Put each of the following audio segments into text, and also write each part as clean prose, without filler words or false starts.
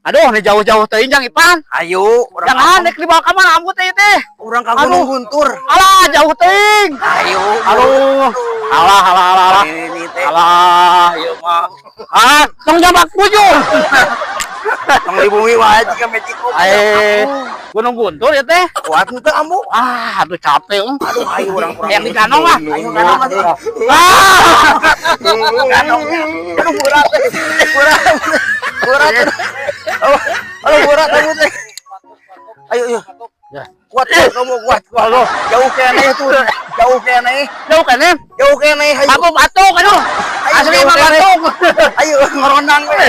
Aduh, ini jauh-jauh teuing Jang Ipan. Ayo, urang Jangan rek dibawa ka mana ambu teh teh. Urang ka Gunung Guntur. Alah, jauh teuing. Ayo. Aduh. Alah, alah, alah, alah. Ini teh. Alah, ieu mah. Ah, tong jambak bujur. Tong di bumi wae jiga magic. Eh, Gunung Guntur ya teh. Kuat henteu ambu? Ah, aduh capek. Aduh, ayo urang kurang. Yang di kanong lah. Ayo kanong atuh. Ah. Kanong. Aduh, berat. Berat. Berat. Aduh, berat ambu teh. Ayo, ayo. Ya. Kuat, kuat kamu kuat, kuat. Jauh keneh tuh. Jauh keneh. Jauh keneh. Jauh keneh, ayo. Aku batuk aduh. Asli mah batuk. Ayo ngerondang we.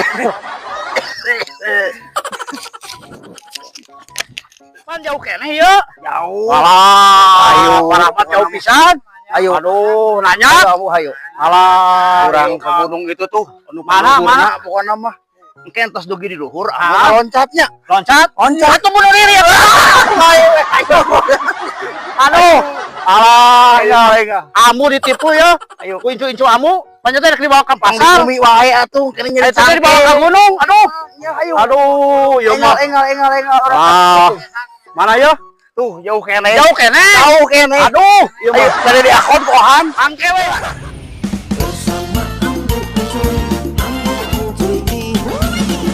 Pan jauh keneh ieu. Jauh. Alah, ayo, parapat jauh pisan. Ayo. Aduh, nanya. Ayo, ayo. Alah, urang ke gunung itu tuh. Anu mana, mana? Pokoknya mah. Engke entos dugi di luhur, ah, loncatnya. Loncat? Loncat. Itu bunuh diri ya. Ayo, ayo. Aduh. Alah, ya. Amu ditipu ya. Ayo. Ku incu-incu amu, panjatnya rek dibawa ke pasar. Bumi wae atuh, kene nyeri Eta dibawa ke gunung. Aduh. Ya, ayo. Aduh, ieu mah. Engal, engal, engal, engal. Ah. Mana ya? Tuh, jauh keneh. Jauh keneh. Jauh keneh. Aduh, ieu Ayo, mah. cari di akon ku Ohan. Angke we. Bersama Ambu Encuy, Ambu Encuy,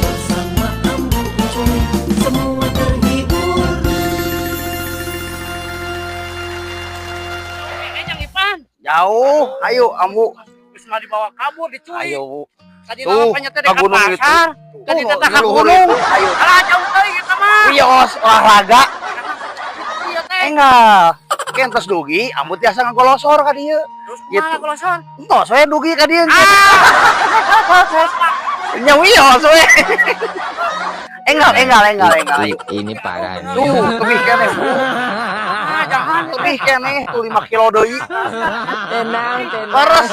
bersama Ambu Encuy, semua terhibur. Jang Ipan. Jauh, ayo Ambu. Geus mah dibawa kabur diculik. Ayo. Tadi Tuh, nama panjatnya ka ke gunung itu. pasar. Tadi Tuh, teh ka di luhur gunung. itu. Ayo. Alah jauh teuing eta mah. Wios olahraga. Iya teh. Engal. Ke entos dugi, Ambu tiasa ngagolosor ka dieu. Terus Gitu. kumaha golosor? Entos we dugi ka dieu. Ah. Nya wios we. Engal, engal, engal, engal. Ayo. Ini parah nih. Tuh, tebih keneh. Ah, jangan. Tebih keneh tuh 5 kilo deui. Tenang, tenang. Leres.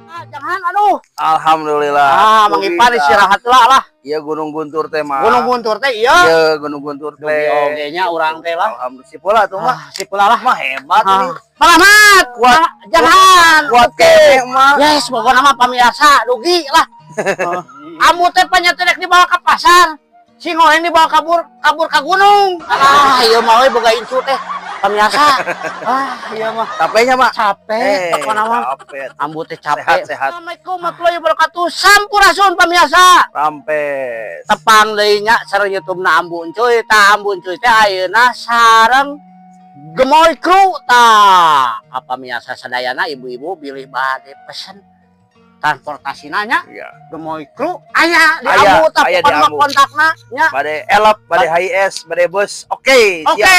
Ah, jangan aduh. Alhamdulillah. Ah, Mang Ipan istirahat lah lah. Iya Gunung Guntur teh mah. Gunung Guntur teh iya. Iya Gunung Guntur Dugi teh. oge nya urang teh lah. Alhamdulillah si pula tuh mah. Ah, si pula lah. Mah hebat ini. Ah. Mat. Kuat. Ah, jangan. Kuat keneh mah. Yes, pokoknya mah pamirsa dugi lah. Ambu teh panjatnya rek dibawa ke pasar. Si ngoreng dibawa kabur kabur ke gunung. Ah, ieu mah we boga incu teh. Pamirsa. Ah, ieu mah Capeknya mah. capek pokokna mah. Capek. Ambu teh capek. Sehat, sehat. Assalamualaikum warahmatullahi wabarakatuh. Sampurasun pamirsa. Rampes. Tepang deui nya sareng YouTube-na Ambu Encuy. Tah Ambu Encuy teh ayeuna sareng Gemoy Kru tah. Apa miasa sadayana ibu-ibu bilih bade pesen transportasina nya Iya. Gemoy Kru aya di Aya, Ambu tah aya di pokona mah Ambu. kontakna nya. Bade elap, bade HIS, bade bus. Oke, Oke. siap.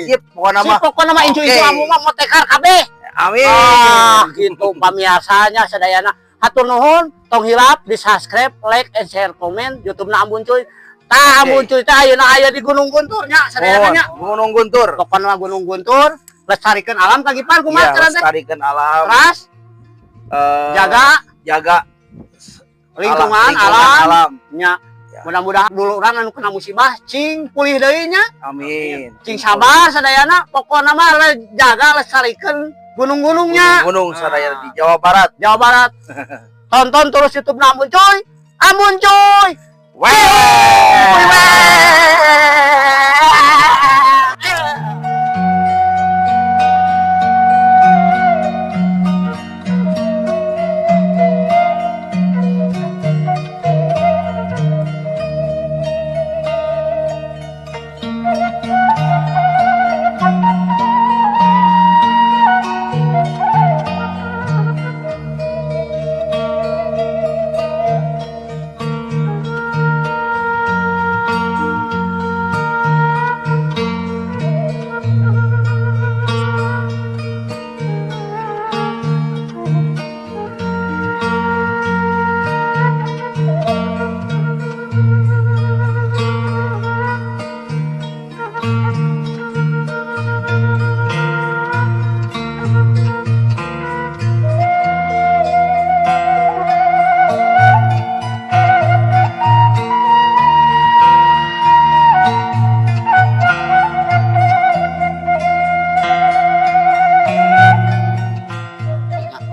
Sip, pokokna Si mah. pokona mah incu-incu Oke. Ambu mah motekar kabeh. Amin. Ah, gitu pamiarsanya sadayana. Hatur nuhun, tong hilap di subscribe, like, and share, komen YouTube-na Ambu Encuy. Tah Ambu Encuy teh ayeuna aya di Gunung Guntur nya sadayana nya. Gunung Guntur. Pokona mah Gunung Guntur, lestarikan alam Kang Ipan kumaha Iya, cara teh? lestarikan alam. Terus jaga jaga lingkungan alam, alam nya. Ya. Mudah-mudahan dulu urang anu kena musibah cing pulih deui nya, Amin. cing sabar sadayana. Pokona mah jaga lestarikan gunung-gunungnya. Gunung sadaya di Jawa Barat. Jawa Barat. Tonton terus YouTube na Ambun Cuy. Ambun Cuy. Weh. Weh.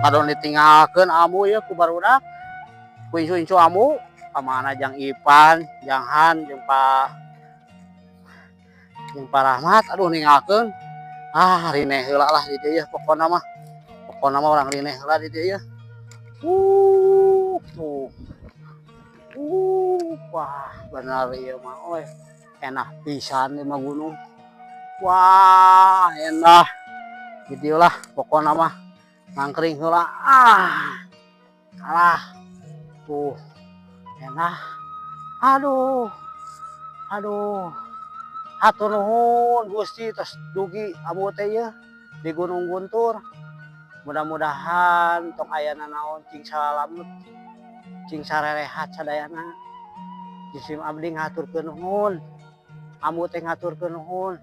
Kadon ditinggalkeun ambu ya ku barudak. Ku incu-incu ambu kamana jang Ipan, jang Han, jeung Pak Rahmat, aduh, ninggalkeun. Ah, rineh heula lah di dieu pokona mah. Pokona mah urang rineh heula di dieu. Tuh. Wah, benar ieu mah euy. Enak pisan ieu mah gunung. Wah, enak. Gitu lah pokona mah. Nangkring heula. Ah. Alah. Tuh. Enak. Aduh. Aduh. Hatur nuhun Gusti tos dugi ambu teh ieu di Gunung Guntur. Mudah-mudahan tong aya nanaon, cing salamet, cing sarerehat sadayana. Jisim abdi ngaturkeun nuhun. Ambu teh ngaturkeun nuhun.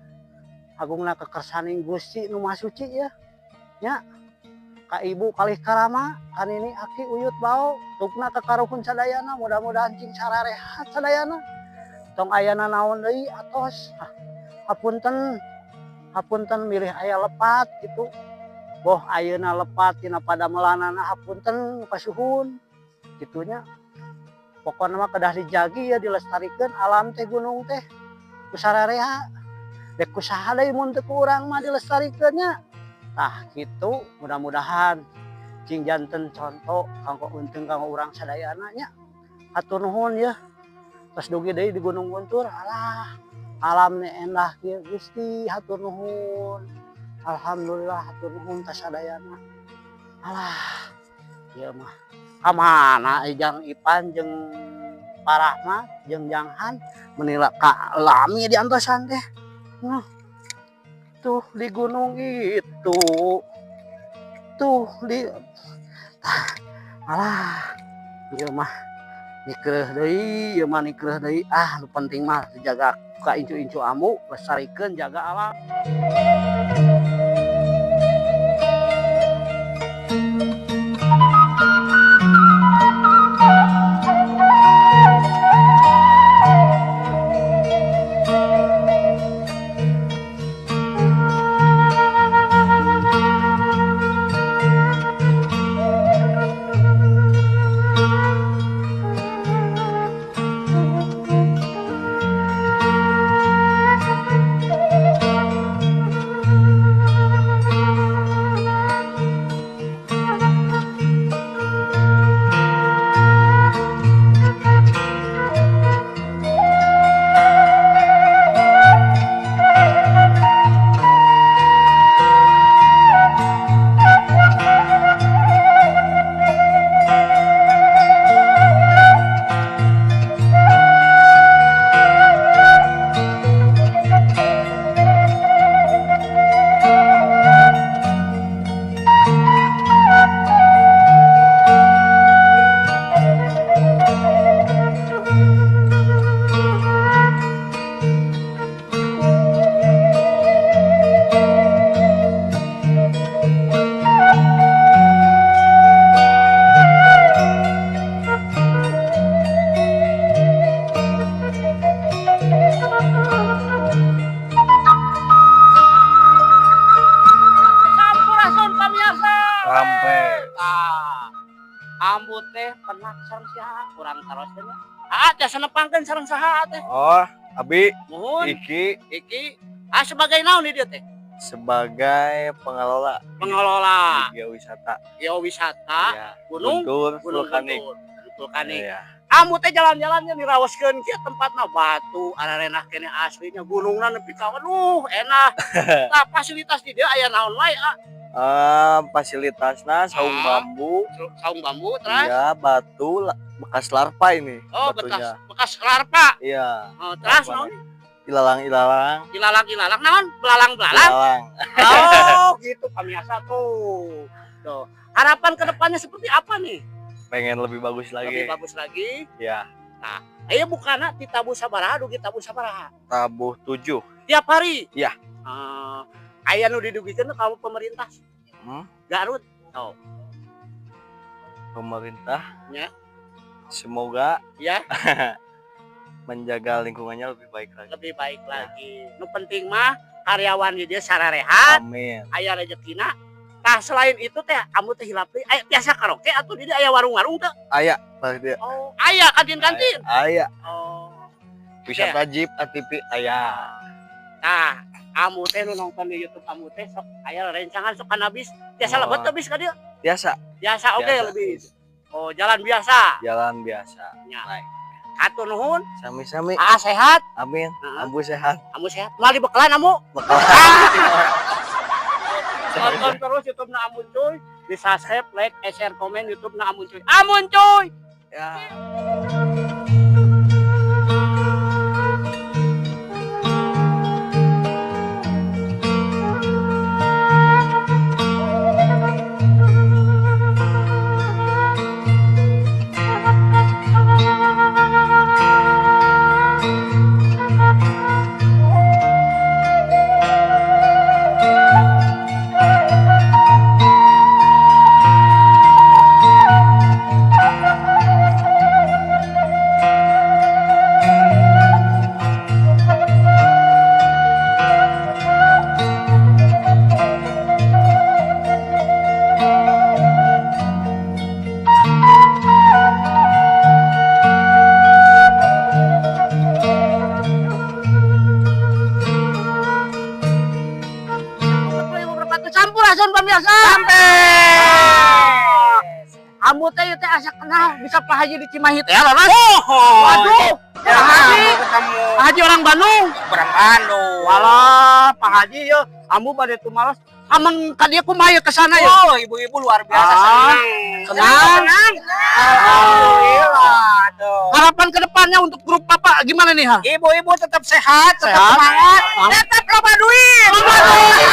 Agungna kekersaning Gusti nu Maha Suci ya. Nya. Ka ibu kalih karama, ka nini aki uyut bao, tukna ka karuhun sadayana, mudah-mudahan cing sararehat sadayana. Tong aya nanaon deui atos. Ah, hapunten. Hapunten milih aya lepat gitu. Boh ayeuna lepat tina padamelanana, hapunten kasuhun. Kitu nya. Pokona mah kedah dijagi ya, dilestarikeun alam teh, gunung teh. Ku sararea. Dek ku saha deui mun teu ku urang mah dilestarikeun nya. Tah kitu, mudah-mudahan cing janten contoh kanggo untung kanggo urang sadayana nya. Hatur nuhun ya. Tos dugi deui di Gunung Guntur, alah, alam endah kieu. Gusti hatur nuhun. Alhamdulillah, hatur nuhun ka sadayana. Alah, ieu mah kamana Jang Ipan jeung Pak Rahmat jeung Jang Han meni ka lami di antosan teh. Nah, tuh di gunung itu. Tuh di, alah, ieu mah nikreuh deui, ieu mah nikreuh deui. Ah, nu penting mah dijaga ka incu-incu ambu, lestarikeun jaga alam. Sampurasun pamirsa. Sampai. Tah. Ambu teh penak sareng saha kurang taroskeun ya. Ah, jasa nepangkeun sareng saha teh? Oh, Abi. Muhun. Iki. Iki. Ah, sebagai naon di dieu teh? Sebagai pengelola. Pengelola. Geowisata. Geowisata. Ya. Gunung Guntur Gunung Vulkanik. Guntur. Vulkanik. Iya. Ambu teh jalan-jalannya dirawaskeun kieu tempatna, batu arerenah keneh aslinya, gunungna nepi ka aduh enak. Nah, fasilitas di dieu aya naon wae, ah? Fasilitasnya saung bambu. Saung bambu, terus? Iya, batu bekas larva ini. Oh, bekas batunya. Bekas larva. Iya. Oh, terus Larva. naon? Ilalang-ilalang. Ilalang-ilalang naon? Belalang-belalang. Ilalang. Oh, gitu pemirsa tuh. Tuh. Harapan kedepannya seperti apa nih? Pengen lebih bagus lagi. Lebih bagus lagi. Iya. Nah, ayo bukana ti tabuh sabaraha dugi tabuh sabaraha? Tabuh 7. Tiap hari? Iya. Aya nu didugikeun ka pemerintah? Garut. Oh. Pemerintah. Ya. Semoga Ya. menjaga lingkungannya lebih baik lagi. Lebih baik Ya. lagi. Nu penting mah karyawan di dia sararehat, Amin. aya rezekina. Tah, selain itu teh ambu teh hilap deui. Aya biasa karaoke atuh di dieu, aya warung-warung teh? Aya, pas dia. Oh, aya kantin-kantin. Aya. Oh. Wisata jeep, ATV aya. Nah, ambu teh nu nonton di YouTube ambu teh sok aya rencangan sok kana bis. Biasa Oh. lebet teh bis ka dieu? Biasa. Biasa, oke. Biasa. Lebih. Oh, jalan biasa. Jalan biasa. Ya. Naik. Hatur nuhun. Sami-sami. Ah, sehat. Amin. Heeh. Ambu sehat. Ambu sehat. Moal dibekalan ambu. Bekal. Tonton terus YouTube na Ambu Cuy. Di subscribe, like, share, komen YouTube na Ambu Cuy. Ambu Cuy. Ya. Sampurasun, pemirsa. Sampai. Ambu teh ieu teh asa kenal bisa Pak Haji di Cimahi teh, Laras. Oh, Waduh, ya, Pak Haji. Ketemu. Pak Haji orang Bandung. Orang Bandung. Walah, Pak Haji yo, ambu bade tumaros. Ameng ka dieu kumaha ye kesana ya? Oh, ibu-ibu luar biasa Ah, senang. Senang. Senang. Alhamdulillah. Tuh. Harapan kedepannya untuk grup Bapak gimana nih, ha? Ibu-ibu tetap sehat, tetap Sehat. semangat, Ah. tetap loba duit. Loba duit.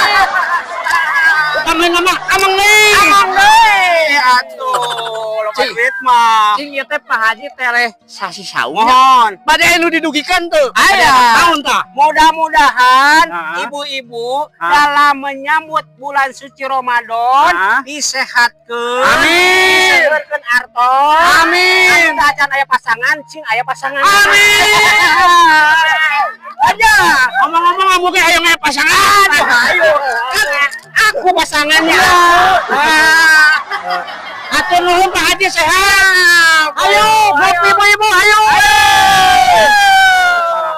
Ameng nama, ameng nih. Amang deh, atuh, loba Cing. duit mah. Cing ieu teh Pak Haji tereh sasi saung. Mohon. Bade anu didugikan tuh. Aya. Tahun tah. Mudah-mudahan Ah. ibu-ibu Ah. dalam menyambut bulan suci Ramadan Ah. disehatkeun, Amin. diseueurkeun artos. Amin. Anu acan aya pasangan, cing aya pasangan. Amin. Aja. Ngomong-ngomong ambu ge hayang aya pasangan. Aduh, ayo. Kan aku pasangannya. Ah. Hatur nuhun, Pak Haji, sehat. Ayo, ngopi ibu-ibu, ayo.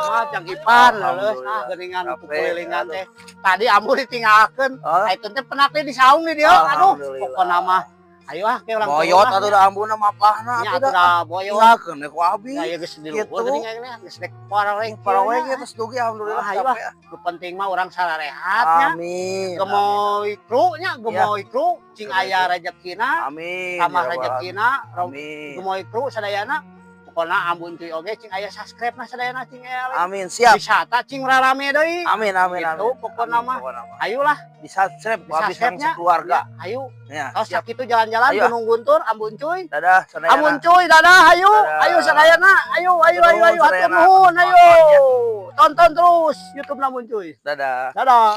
Parah Jang Ipan, leuleus ah geuningan Capek, kukelilingan aduh. teh. Tadi ambu ditinggalkeun. Oh. Itu teh pernah teh di saung di dieu. Aduh, Alhamdulillah. pokona mah. Ayo ah ke urang Boyot atuh da ambuna mapahna Nya atuh atuh da. da boyot. Tinggalkeun we ku abi. Ya ieu geus di luhur Gitu. geuning ayeuna geus rek parareng Parawe ge geus dugi, alhamdulillah, Ah, ayo capek. Ah. Nu penting mah urang sararehat nya. Amin. Gemoy kru nya, gemoy kru cing Gemoy aya rezekina, Amin. tambah Ya Rabbal rezekina, Amin. gemoy kru sadayana. Pokona Ambu Cuy oge cing aya subscribe na sadayana, cing aya like. Amin, siap. Wisata cing rarame deui. Amin, amin, Gitu, amin. pokona Amin, mah. pokona mah. Ayolah, Di subscribe ku abi sareng di-subscribe-nya. sekeluarga. Ya, ayo. Ya, Tos siap. sakitu jalan-jalan Ayo. Gunung Guntur Ambu Cuy. Dadah, sadayana. Ambu Cuy, dadah, ayo. Dadah. Ayo sadayana, ayo ayo ayo ayo, hatur Sadayana. nuhun, ayo. Tonton, ya. Tonton terus YouTube Ambu Cuy. Dadah. Dadah.